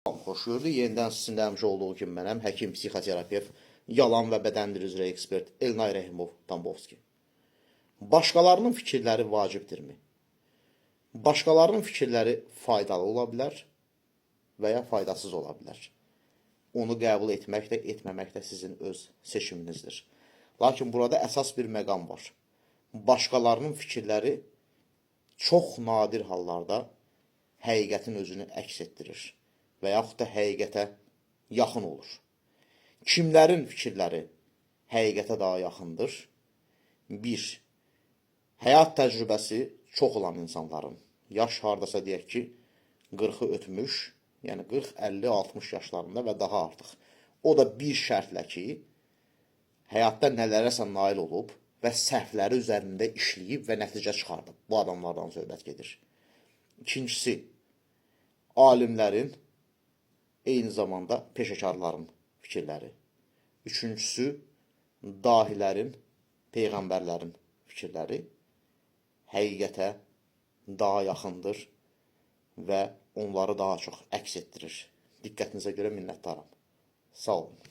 Xoş gördük. Yenidən sizinlə həmişə olduğu kimi mənəm, həkim, psixoterapevt, yalan və bədən dili üzrə ekspert Elnay Rəhimov Tambovski. Başqalarının fikirləri vacibdirmi? Başqalarının fikirləri faydalı ola bilər və ya faydasız ola bilər. Onu qəbul etmək də, etməmək də sizin öz seçiminizdir. Lakin burada əsas bir məqam var. Başqalarının fikirləri çox nadir hallarda həqiqətin özünü əks etdirir və yaxud da həqiqətə yaxın olur. Kimlərin fikirləri həqiqətə daha yaxındır? 1. Həyat təcrübəsi çox olan insanların, yaş hardasa deyək ki, 40-ı ötmüş, yəni 40, 50, 60 yaşlarında və daha artıq. O da bir şərtlə ki, həyatda nələrəsə nail olub və səhvləri üzərində işləyib və nəticə çıxardıb. Bu adamlardan söhbət gedir. İkincisi, alimlərin, eyni zamanda peşəkarların fikirləri. Üçüncüsü, dahilərin, peyğəmbərlərin fikirləri həqiqətə daha yaxındır və onları daha çox əks etdirir. Diqqətinizə görə minnətdaram. Sağ olun.